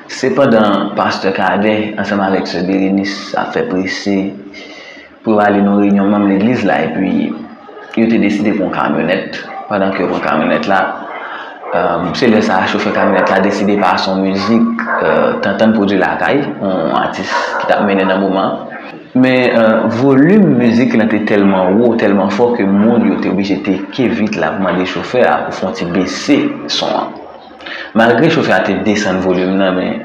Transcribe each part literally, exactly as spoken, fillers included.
Sepandan, pastè Kadè ansanm avèk sè Bérénice ap fè prese pou yo ale nan yon reyinyon manm legliz la, epi yo te deside pran yon kamyonèt. Pandan ke yo pran kamyonèt la, se lè sa a chofè kamyonèt la deside pase yon mizik Tantann Pwodui Lakay, yon atis ki t ap mennen nan moman an. Men volim mizik lan te tèlman wo, tèlman fò ke moun yo te oblije teke vit la pou mande chofè a pou fè yon ti bese son an. Malgre chofè a te desann volim nan, men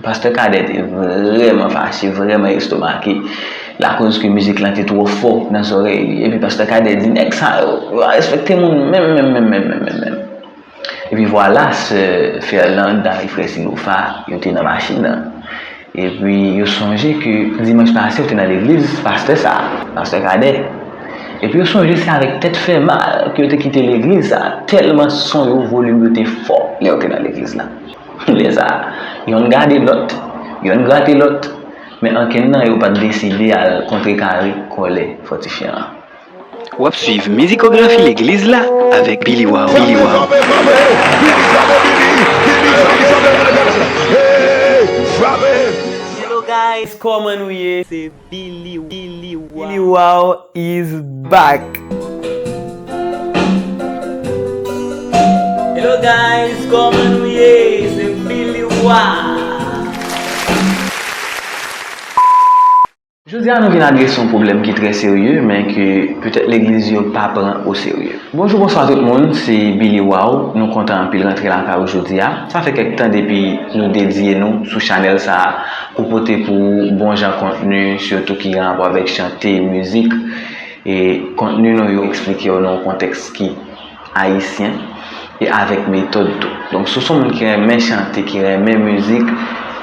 pastè Kadè te vrèman fache, vrèman estomake, lakoz ke mizik lan te twò fò nan zòrèy li. Epi pastè Kadè di, nèg sa yo, yo pa respekte moun menm, menm, menm, menm, menm, menm, menm. Epi vwala, sè Fernanda e frè Silofa, yo te nan machin nan. Epi yo sonje ke dimanch pase, yo te nan legliz pastè sa a, pastè Kadè. Epi yo sonje se avèk tèt fè mal ke yo te kite legliz sa a, tèlman son yo, volim yo te fò lè yo te nan legliz la. Lè sa a, yonn gade lòt, yonn grate lòt, men ankenn nan yo pa t deside al kontrekare kòlè fòtifyan an. W ap swiv mizikografi legliz la avèk Billy Wow. Billy Wow. Hello guys, kòman nou ye? Se Billy, Billy Wow. Billy Wow is back. Hello guys, kòman nou ye? Se Billy Wow. Jodi a nou vin adrese yon pwoblèm ki trè serye, men ke petèt legliz yo pa pran oserye. Bonjou, bonswa tout moun, se Billy Wow. Nou kontan anpil rantre lakay ou jodi a. Sa fè kèk tan depi nou dedye nou sou chanèl sa a pou pote pou ou bon jan kontni, sitou ki gen rapò avèk chante, mizik. E kontni nou yo eksplike yo nan yon kontèks ki ayisyen e avèk metòd tou. Donk, si w se yon moun ki renmen chante, ki renmen mizik,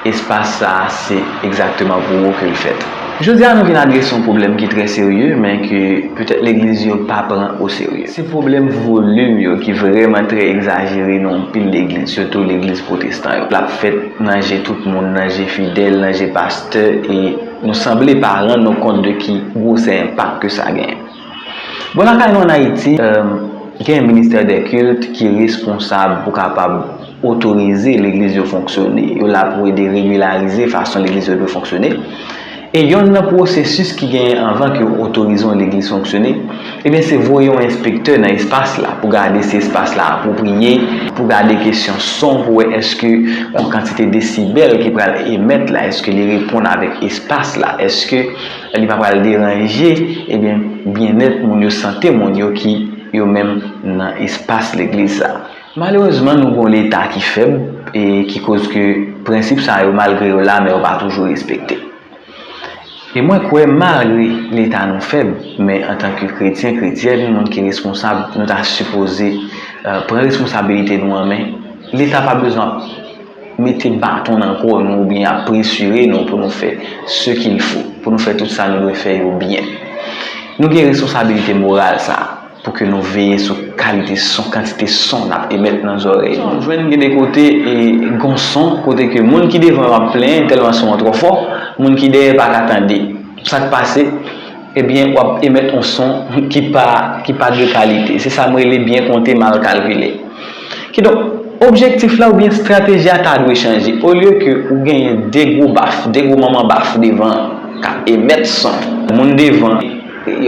espas sa a se egzakteman pou ou ke l fèt. Jodi a nou vin adrese yon pwoblèm ki trè serye, men ke petèt legliz yo pa pran oserye. Se pwoblèm volim yo ki vrèman trè egzajere nan anpil legliz, sitou legliz pwotestan yo. L ap fèt nan je tout moun, nan je fidèl, nan je pastè, e nou sanble pa rann nou kont de ki gwosè enpak ke sa genyen. Bon, lakay nou ann Ayiti, gen ministè dè kilt ki responsab pou kapab otorize legliz yo fonksyone. Yo la pou ede regilarize fason legliz yo dwe fonksyone. E yonn nan pwosesis ki genyen anvan ke yo otorize yon legliz fonksyone, ebyen, se voye yon enspektè nan espas la pou gade si espas la apwopriye, pou gade kesyon son, pou wè èske yon kantite desibèl ki pral emèt la, èske li reponn avèk espas la, èske li pa pral deranje, ebyen, byennèt moun yo, sante moun yo ki yo menm nan espas legliz sa. Malerezman, nou gen yon Leta ki fèb e ki koz ke prensip sa yo, malgre yo la, men yo pa toujou respekte. E mwen kwè, malgre Leta nou fèb, men antanke kretyen, kretyèn, moun ki responsab, nou ta sipoze pran responsabilite nou an men. Leta pa bezwen ap mete baton nan kò nou oubyen ap presire nou pou nou fè ce qu'il faut, pou nou fè tout sa nou dwe fè yo byen. Nou gen responsabilite moral sa a pou ke nou veye sou kalite son, kantite son n ap emèt nan zòrèy nou. Jwenn gen de kote e gon son kote ke moun ki devan yo ap plenyen tèlman son an twò fò, moun ki dèyè pa ka tande. Sa k pase? Ebyen, w ap emèt yon son ki pa, ki pa de kalite. Se sa m rele byen konte, mal kalkile. Kidonk, objektif la oubyen estrateji a ta dwe chanje. Olye ke ou genyen de gwo baf, de gwo manman baf devan k ap emèt son, moun devan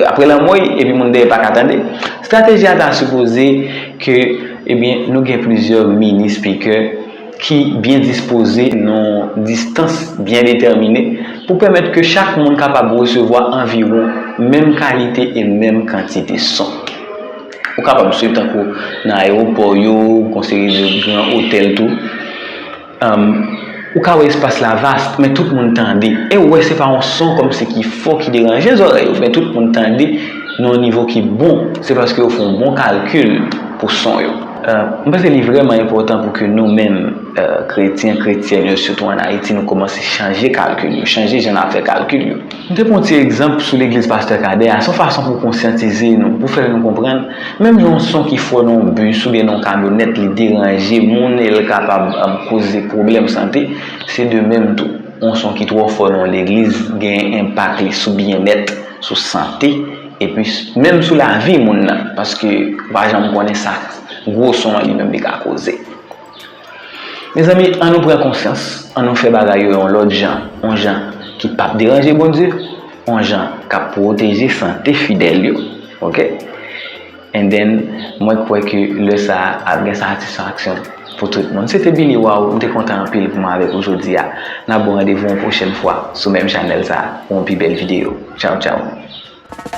ap rele anmwey epi moun dèyè pa ka tande. Estrateji a ta sipoze ke, ebyen, nou gen plizyè mini spikè ki byen dispoze nan yon distans byen detèmine pou pèmèt ke chak moun kapab resevwa anviwon menm kalite e menm kantite son. Ou kapab swiv tankou nan ayewopò yo, gon seri de gran otèl tou. Ou ka wè espas la vas, men tout moun tande. E ou wè se pa yon son kòmsi ki fò ki deranje zòrèy ou, men tout moun tande nan yon nivo ki bon. Se paske yo fè yon bon kalkil pou son yo. M panse li vrèman enpòtan pou ke nou menm, kretyen, kretyèn yo, sitou ann Ayiti, nou kòmanse chanje kalkil yo, chanje jan n ap fè kalkil yo. M te pran yon ti egzanp sou legliz Pastè Kadè a, se yon fason pou konsyantize nou, pou fè nou konprann, menm yon son ki fò nan yon bis oubyen nan yon kamyonèt, li deranje moun e l kapab koze pwoblèm sante, se de menm tou. Yon son ki twò fò nan yon legliz gen enpak li sou byennèt, sou sante, epi menm sou lavi moun nan, paske ou pa janm konnen sa gwo son an li menm li ka koze. Mezanmi, ann nou pran konsyans, ann nou fè bagay yo yon lòt jan, yon jan ki p ap deranje Bondye, yon jan k ap pwoteje sante fidèl yo, oke? And then, mwen kwè ke lè sa a ap gen satisfaksyon pou tout moun. Se te Billy Wow, m te kontan anpil pou mwen avèk ou jodi a. N ap ba w randevou yon pwochèn fwa sou menm chanèl sa a pou yon pi bèl videyo. Tchaw, tchaw.